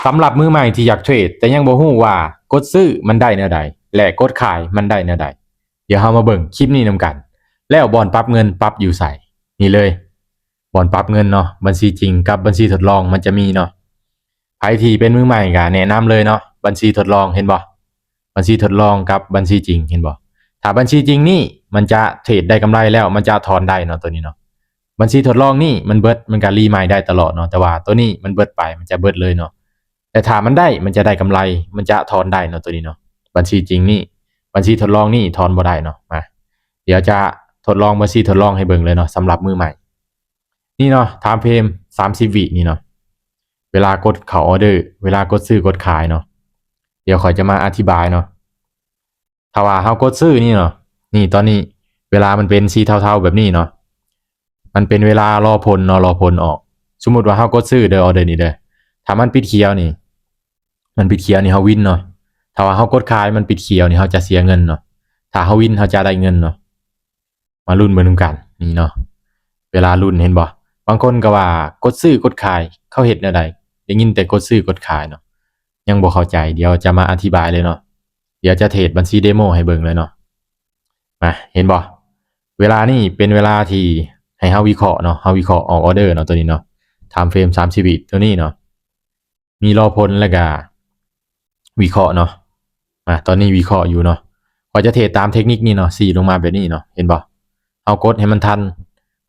ສຳລັບມືໃໝ່ທີ່ຢາກເທຣດ ແຕ່ຍັງບໍ່ຮູ້ວ່າກົດຊື້ມັນໄດ້ແນວໃດ ແລະ ກົດຂາຍມັນໄດ້ແນວໃດ, ດຽວເຮົາມາເບິ່ງຄລິບນີ້ນຳກັນ. ແລ້ວບ່ອນປັບເງິນປັບຢູ່ໃສ? ນີ້ເລີຍ, ບ່ອນປັບເງິນເນາະ, ບັນຊີຈິງກັບບັນຊີທົດລອງມັນຈະມີເນາະ. ໃຜທີ່ເປັນມືໃໝ່ກໍແນະນຳເລີຍເນາະ, ບັນຊີທົດລອງເຫັນບໍ່? ບັນຊີທົດລອງກັບບັນຊີຈິງເຫັນບໍ່? ຖ້າບັນຊີຈິງນີ້ມັນຈະເທຣດໄດ້ກຳໄລແລ້ວ ມັນຈະຖອນໄດ້ເນາະ ໂຕນີ້ເນາະ. ບັນຊີທົດລອງນີ້ມັນເບິດ ມັນກໍຣີໃໝ່ໄດ້ຕະຫຼອດເນາະ, ແຕ່ວ່າໂຕນີ້ມັນເບິດໄປ ມັນຈະເບິດເລີຍເນາະ. ແຕ່ຖ້າມັນໄດ້ ມັນຈະໄດ້ກຳໄລ ມັນຈະຖອນໄດ້ເນາະ ໂຕນີ້ເນາະ. ບັນຊີຈິງນີ້ ບັນຊີທົດລອງນີ້ຖອນບໍ່ໄດ້ເນາະ. ມາ ດຽວຈະທົດລອງບັນຊີທົດລອງໃຫ້ເບິ່ງເລີຍເນາະ ສຳລັບມືໃໝ່. ນີ້ເນາະ ທາມເຟຣມສາມສິບວິນີ້ເນາະ, ເວລາກົດເຂົ້າອໍເດີ ເວລາກົດຊື້ກົດຂາຍເນາະ. ດຽວຂ້ອຍຈະມາອະທິບາຍເນາະ. ຖ້າວ່າເຮົາກົດຊື້ນີ້ເນາະ, ນີ້ຕອນນີ້ເວລາມັນເປັນສີເທົາໆແບບນີ້ເນາະ, ມັນເປັນເວລາລໍຜົນເນາະ, ລໍຜົນອອກ. ສົມມຸດວ່າເຮົາກົດຊື້ເດີ ອໍເດີນີ້ເດີ, ຖ້າມັນປິດຂຽວນີ້ ມັນປິດຂຽວນີ້ເຮົາວິນເນາະ. ຖ້າວ່າເຮົາກົດຂາຍມັນປິດຂຽວນີ້ ເຮົາຈະເສຍເງິນເນາະ. ຖ້າເຮົາວິນເຮົາຈະໄດ້ເງິນເນາະ. ມາລຸ້ນເບິ່ງນຳກັນ ນີ້ເນາະ, ເວລາລຸ້ນເຫັນບໍ່? ບາງຄົນກໍວ່າກົດຊື້ກົດຂາຍ ເຂົາເຮັດແນວໃດ? ໄດ້ຍິນແຕ່ກົດຊື້ກົດຂາຍເນາະ, ຍັງບໍ່ເຂົ້າໃຈ. ດຽວຈະມາອະທິບາຍເລີຍເນາະ, ດຽວຈະເທຣດບັນຊີເດໂມໃຫ້ເບິ່ງເລີຍເນາະ. ມາ ເຫັນບໍ່? ເວລານີ້ເປັນເວລາທີ່ໃຫ້ເຮົາວິເຄາະເນາະ, ເຮົາວິເຄາະອອກອໍເດີເນາະ ໂຕນີ້ເນາະ, ທາມເຟຣມສາມສິບວິໂຕນີ້ເນາະ. ມີລໍຜົນ ແລ້ວກະວິເຄາະເນາະ. ອາ ຕອນນີ້ວິເຄາະຢູ່ເນາະ, ຂ້ອຍຈະເທຣດຕາມເທັກນິກນີ້ເນາະ, ຊີ້ລົງມາແບບນີ້ເນາະ, ເຫັນບໍ່? ເຮົາກົດໃຫ້ມັນທັນ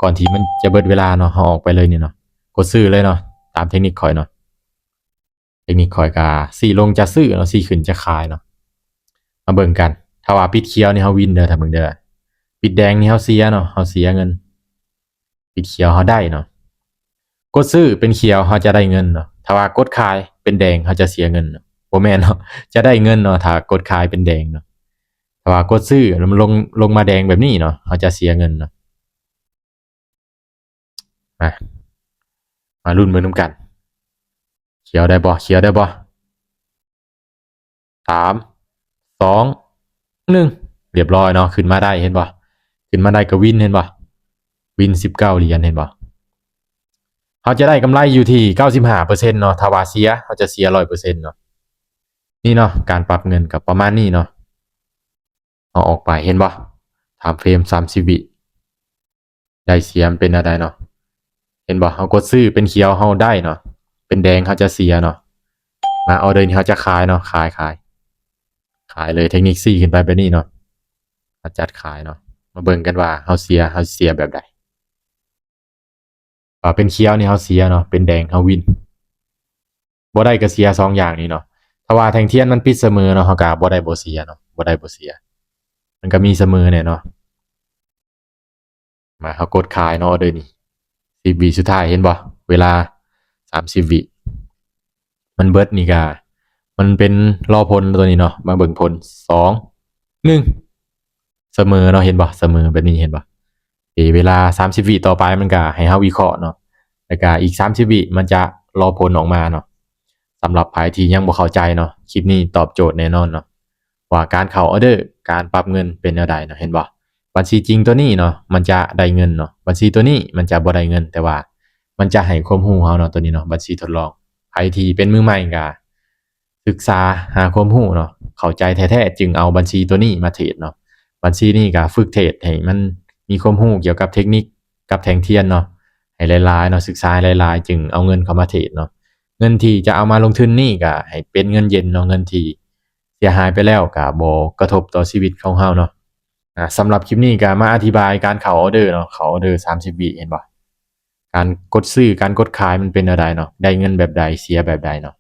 ກ່ອນທີ່ມັນຈະເບິດເວລາເນາະ, ເຮົາອອກໄປເລີຍນີ້ເນາະ, ກົດຊື້ເລີຍເນາະ, ຕາມເທັກນິກຂ້ອຍເນາະ. ເທັກນິກຂ້ອຍກະຊີ້ລົງຈະຊື້ເນາະ, ຊີ້ຂຶ້ນຈະຂາຍເນາະ. ມາເບິ່ງກັນ, ຖ້າວ່າປິດຂຽວນີ້ເຮົາວິນເດີ ຖ້າເບິ່ງເດີ, ປິດແດງນີ້ເຮົາເສຍເນາະ, ເຮົາເສຍເງິນ. ປິດຂຽວເຮົາໄດ້ເນາະ, ກົດຊື້ເປັນຂຽວເຮົາຈະໄດ້ເງິນເນາະ, ຖ້າວ່າກົດຂາຍເປັນແດງເຮົາຈະເສຍເງິນເນາະ. ບໍ່ແມ່ນເນາະ, ຈະໄດ້ເງິນເນາະ ຖ້າກົດຂາຍເປັນແດງເນາະ, ຖ້າວ່າກົດຊື້ແລ້ວມັນລົງ ລົງມາແດງແບບນີ້ເນາະ, ເຮົາຈະເສຍເງິນເນາະ. ມາ ມາລຸ້ນເບິ່ງນຳກັນ, ຂຽວໄດ້ບໍ່? ຂຽວໄດ້ບໍ່? ສາມ ສອງ ໜຶ່ງ ຮຽບຮ້ອຍເນາະ, ຂຶ້ນມາໄດ້ ເຫັນບໍ່? ຂຶ້ນມາໄດ້ກໍວິນ ເຫັນບໍ່? ວິນສິບເກົ້າຫຼຽນ ເຫັນບໍ່? ເຮົາຈະໄດ້ກຳໄລຢູ່ທີ່ເກົ້າສິບຫ້າເປີເຊັນເນາະ, ຖ້າວ່າເສຍ ເຮົາຈະເສຍຮ້ອຍເປີເຊັນເນາະ. ນີ້ເນາະ, ການປັບເງິນກໍປະມານນີ້ເນາະ. ເຮົາອອກໄປ ເຫັນບໍ່? ທາມເຟຣມສາມສິບວິ. ໄດ້ເສຍມັນເປັນແນວໃດເນາະ? ເຫັນບໍ່? ເຮົາກົດຊື້ເປັນຂຽວເຮົາໄດ້ເນາະ, ເປັນແດງເຮົາຈະເສຍເນາະ. ມາ ອໍເດີນີ້ເຮົາຈະຂາຍເນາະ, ຂາຍ ຂາຍ ຂາຍເລີຍ. ເທັກນິກຊີ້ຂຶ້ນໄປແບບນີ້ເນາະ, ເຮົາຈັດຂາຍເນາະ. ມາເບິ່ງກັນວ່າເຮົາເສຍ ເຮົາເສຍແບບໃດ? ວ່າເປັນຂຽວນີ້ເຮົາເສຍເນາະ, ເປັນແດງເຮົາວິນ. ບໍ່ໄດ້ກໍເສຍສອງຢ່າງນີ້ເນາະ. ຖ້າວ່າແທ່ງທຽນມັນປິດສະເໝີເນາະ, ເຮົາກໍບໍ່ໄດ້ບໍ່ເສຍເນາະ, ບໍ່ໄດ້ບໍ່ເສຍ, ມັນກໍມີສະເໝີແນ່ເນາະ. ມາ ເຮົາກົດຂາຍເນາະ ອໍເດີນີ້ ສິບວິສຸດທ້າຍ ເຫັນບໍ່? ເວລາສາມສິບວິ ມັນເບິດນີ້ກະ ມັນເປັນລໍຜົນຕົວນີ້ເນາະ, ມາເບິ່ງຜົນ ສອງ ໜຶ່ງ ສະເໝີເນາະ, ເຫັນບໍ່? ສະເໝີແບບນີ້ ເຫັນບໍ່? ເອ ເວລາສາມສິບວິຕໍ່ໄປ ມັນກະໃຫ້ເຮົາວິເຄາະເນາະ, ແລ້ວກະອີກສາມສິບວິ ມັນຈະລໍຜົນອອກມາເນາະ. ສຳລັບໃຜທີ່ຍັງບໍ່ເຂົ້າໃຈເນາະ, ຄລິບນີ້ຕອບໂຈດແນ່ນອນເນາະ ວ່າການເຂົ້າອໍເດີ ການປັບເງິນເປັນແນວໃດເນາະ, ເຫັນບໍ່? ບັນຊີຈິງຕົວນີ້ເນາະ ມັນຈະໄດ້ເງິນເນາະ, ບັນຊີຕົວນີ້ມັນຈະບໍ່ໄດ້ເງິນ, ແຕ່ວ່າມັນຈະໃຫ້ຄວາມຮູ້ເຮົາເນາະ, ຕົວນີ້ເນາະ ບັນຊີທົດລອງ. ໃຜທີ່ເປັນມືໃໝ່ກະສຶກສາຫາຄວາມຮູ້ເນາະ, ເຂົ້າໃຈແທ້ໆ ຈຶ່ງເອົາບັນຊີຕົວນີ້ມາເທຣດເນາະ. ບັນຊີນີ້ກະຝຶກເທຣດໃຫ້ມັນມີຄວາມຮູ້ກ່ຽວກັບເທັກນິກກັບແທ່ງທຽນເນາະ ໃຫ້ຫຼາຍໆເນາະ, ສຶກສາໃຫ້ຫຼາຍໆ ຈຶ່ງເອົາເງິນເຂົ້າມາເທຣດເນາະ. ເງິນທີ່ຈະເອົາມາລົງທຶນນີ້ກະໃຫ້ເປັນເງິນເຢັນເນາະ, ເງິນທີ່ເສຍຫາຍໄປແລ້ວກະບໍ່ກະທົບຕໍ່ຊີວິດຂອງເຮົາເນາະ. ອາ ສຳລັບຄລິບນີ້ກະມາອະທິບາຍການເຂົ້າອໍເດີເນາະ, ເຂົ້າອໍເດີສາມສິບວິ ເຫັນບໍ່? ການກົດຊື້ ການກົດຂາຍມັນເປັນແນວໃດເນາະ, ໄດ້ເງິນແບບໃດ ເສຍແບບໃດເນາະ.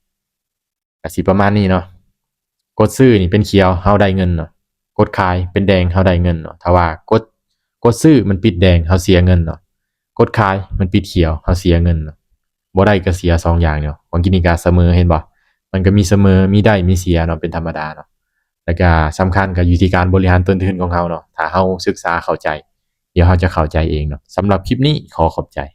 ກະຊິປະມານນີ້ເນາະ, ກົດຊື້ນີ້ເປັນຂຽວ ເຮົາໄດ້ເງິນເນາະ, ກົດຂາຍເປັນແດງ ເຮົາໄດ້ເງິນເນາະ. ຖ້າວ່າກົດ ກົດຊື້ມັນປິດແດງ ເຮົາເສຍເງິນເນາະ, ກົດຂາຍມັນປິດຂຽວ ເຮົາເສຍເງິນເນາະ. ບໍ່ໄດ້ກໍເສຍສອງຢ່າງເນາະ. ຫວ່າງກີ້ນີ້ກໍສະເໝີ ເຫັນບໍ່? ມັນກໍມີສະເໝີ ມີໄດ້ມີເສຍເນາະ, ເປັນທຳມະດາເນາະ. ແລ້ວກໍສຳຄັນກໍຢູ່ທີ່ການບໍລິຫານຕົ້ນທຶນຂອງເຮົາເນາະ. ຖ້າເຮົາສຶກສາເຂົ້າໃຈ ດຽວເຮົາຈະເຂົ້າໃຈເອງເນາະ. ສຳລັບຄລິບນີ້ຂໍຂອບໃຈ.